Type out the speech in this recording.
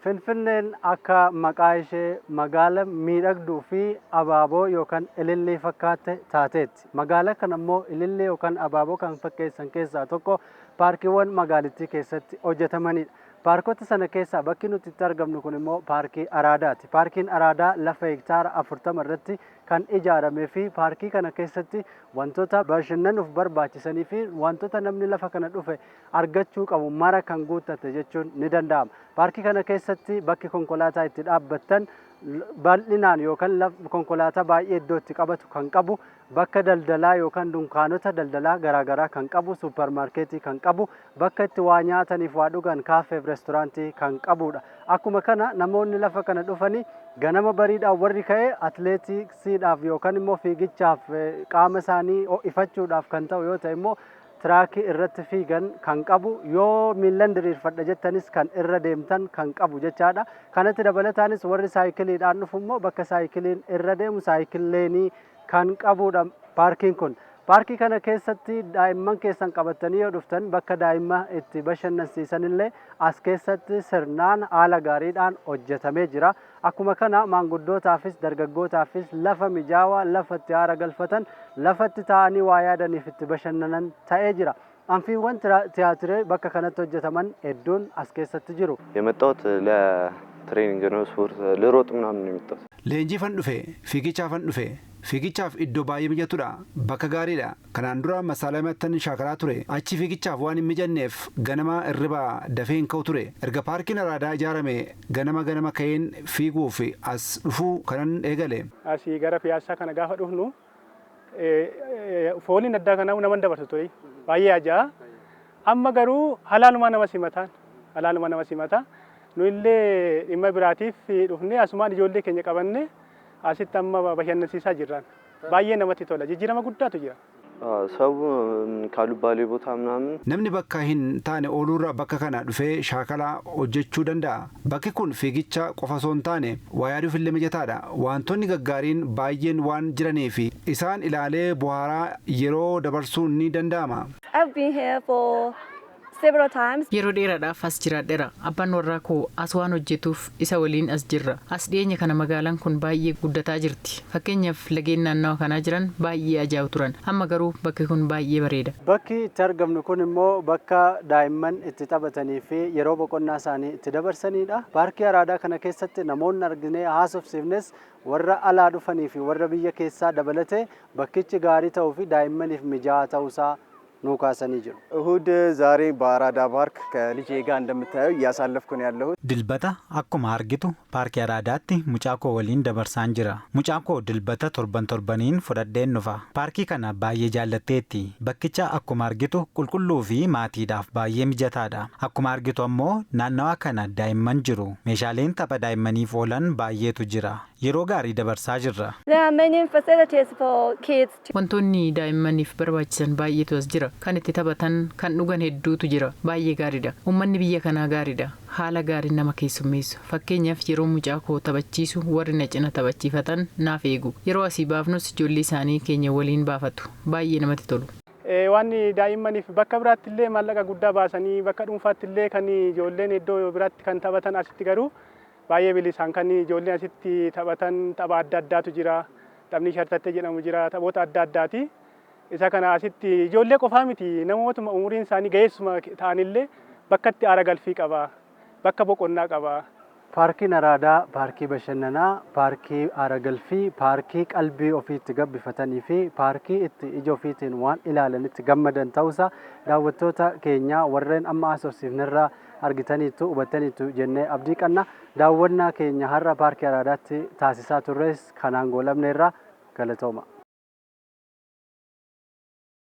Finfinneen akka maqaa ishee magaala miidhagduu fi abaaboo yookaan ilillii fakkaatte taateetti. Magaala kana immoo ilillii yookaan abaaboo kan fakkeessan keessaa tokko paarkiiwwan magaalittii keessatti hojjetamanidha. Paarkota sana keessaa bakki nuti itti argamnu kun immoo Paarkii Araadaati. Paarkiin Araadaa lafa hektaara 40 irratti kan ijaaramee fi paarkii kana keessatti wantoota bashannanuuf barbaachisanii fi wantoota namni lafa kana dhufe argachuu qabu mara kan guuttate jechuun ni danda'ama. Paarkii kana keessatti bakki konkolaataa itti dhaabbattan bal'inaan yookaan konkolaataa baay'ee iddoo itti qabatu kan qabu, bakka daldalaa yookaan dunkaanota daldalaa garaagaraa kan qabu, suuparmaarkeetii kan qabu, bakka itti waa nyaataniif waa dhugan kaaffeef reesturaantii kan qabudha. Akkuma kana namoonni lafa kana dhufanii ganama bariidhaan warri ka'e atileetiksiidhaaf yookaan immoo fiigichaaf qaama isaanii ho'ifachuudhaaf kan ta'u yoo ta'e immoo tiraakii irratti fiigan kan qabu, yoo miillan diriirfadha jettanis kan irra deemtan kan qabu jechaadha. Kanatti dabalataanis warri saayikiliidhaan dhufu immoo bakka saayikiliin irra deemu saayikil leenii kan qabudha paarkiin kun. Paarkii kana keessatti daa'imman keessan qabattanii yoo dhuftan bakka daa'imma itti bashannansiisan illee as keessatti sirnaan haala gaariidhaan hojjetamee jira. Akkuma kana maanguddootaafis dargaggootaafis lafa mijaawaa, lafa itti haara galfatan, lafa itti taa'anii waa yaadaniif itti bashannanan ta'ee jira. Anfiiwwan tiyaatiree bakka kanatti hojjetaman hedduun as keessatti jiru. የመጣሁት ለትሬኒንግ ነው። ስፖርት ልሮጥ ምናምን ነው የመጣሁት። Leenjiifan dhufe, fiigichaafan dhufe. Fiigichaaf iddoo baay'ee mijatudha. Bakka gaariidha. Kanaan dura Masaalamaattan shaakalaa ture. Achi fiigichaaf waan hin mijanneef ganama irribaa dafee hin ka'u ture. Erga Paarkiin Araadaa ijaarame ganama ganama ka'een fiiguuf as dhufuu kanan eegale. Asii gara Piyaassaa kana gaafa dhufnu fooliin addaa kanaa nama dabarsu ture. Baay'ee ajaa'a. Amma garuu halaalumaa nama simataan halaaluma nama simata. Nu illee dhimma biraatiif dhufnee asumaan ijoollee keenya qabanne asitti amma bashannansiisaa jirran. Baay'ee namatti tola. Jijjiirama guddaatu jira. ሰው ካሉባሌ ቦታ ምናምን Namni bakka hin taane ooluurra bakka kana dhufee shaakalaa hojjechuu danda'a. Bakki kun fiigicha qofa osoo hin taane waa yaaduuf illee mijataadha. Wantoonni gaggaariin baay'een waan jiraniif isaan ilaalee bohaaraa yeroo dabarsuun ni danda'ama. I've been here for several times. Yeroo dheeraadhaaf as jiraadheera. Abbaan warraa koo as waan hojjetuuf isa waliin as jirra. As dhiyeenya kana magaalaan kun baay'ee guddataa jirti. Fakkeenyaaf, lageen naannawa kanaa jiran baay'ee ajaa'ibu turan. Amma garuu bakki kun baay'ee bareeda. Bakki itti argamnu kun immoo bakka daa'imman itti taphatanii fi yeroo boqonnaa isaanii itti dabarsanidha. Paarkii Araadaa kana keessatti namoonni arginee haasofsiifnes warra alaa dhufanii fi warra biyya keessaa dabalatee bakkichi gaarii ta'uu fi daa'immaniif mijaa'aa ta'uusaa nuu kaasanii jiru. እሁድ ዛሬ በአራዳ ፓርክ ከልጄ ጋር እንደምታየው እያሳለፍኩ ነው ያለሁት። Dilbata akkuma argitu Paarkii Araadaatti mucaa koo waliin dabarsaan jira. Mucaa koo dilbata torban torbaniin fudhadheen dhufa. Paarkii kana baay'ee jaallatteetti. Bakkicha akkuma argitu qulqulluu fi maatiidhaaf baay'ee mijataadha. Akkuma argitu ammoo naannawa kana daa'imman jiru. Meeshaaleen tapha daa'immaniif oolan baay'eetu jira. Yeroo gaarii dabarsaa jirra. There are many facilities for kids. Wantoonni daa'immaniif barbaachisan baay'eetu as jira. Kan itti taphatan, kan dhugan hedduutu jira. Baay'ee gaariidha. Uummanni biyya kanaa gaariidha. Haala gaariin nama keessummeessu. Fakkeenyaaf, yeroo mucaa koo taphachiisu warri na cina taphachiifatan naaf eegu. Yeroo asii baafnus ijoollee isaanii keenya waliin baafatu. Baay'ee namatti tolu. Waan daa'immaniif bakka biraatti illee maallaqa guddaa baasanii bakka dhuunfaatti illee kan ijoolleen iddoo biraatti kan taphatan, asitti garuu baay'ee bilisaan kan ijoolleen asitti taphatan. Tapha adda addaatu jira. Taphni shartattee jedhamu jira, taphoota adda addaati. Isa kana asitti ijoollee qofaa miti, namootuma umuriin isaanii ga'eessuma ta'anillee bakka itti aara galfii qaba. Bakka boqonnaa qaba. Paarkiin Araadaa paarkii bashannanaa, paarkii aara galfii, paarkii qalbii ofiitti gabbifatanii fi paarkii itti ija ofiitiin waan ilaalanitti gammadan ta'uusaa daawwattoota keenyaa warreen amma haasofsiifnerraa argitaniittu, hubattaniittu jennee abdii qabna. Daawwannaa keenya har'a Paarkii Araadaatti taasisaa turres kanaan goolabneerra. Galatooma.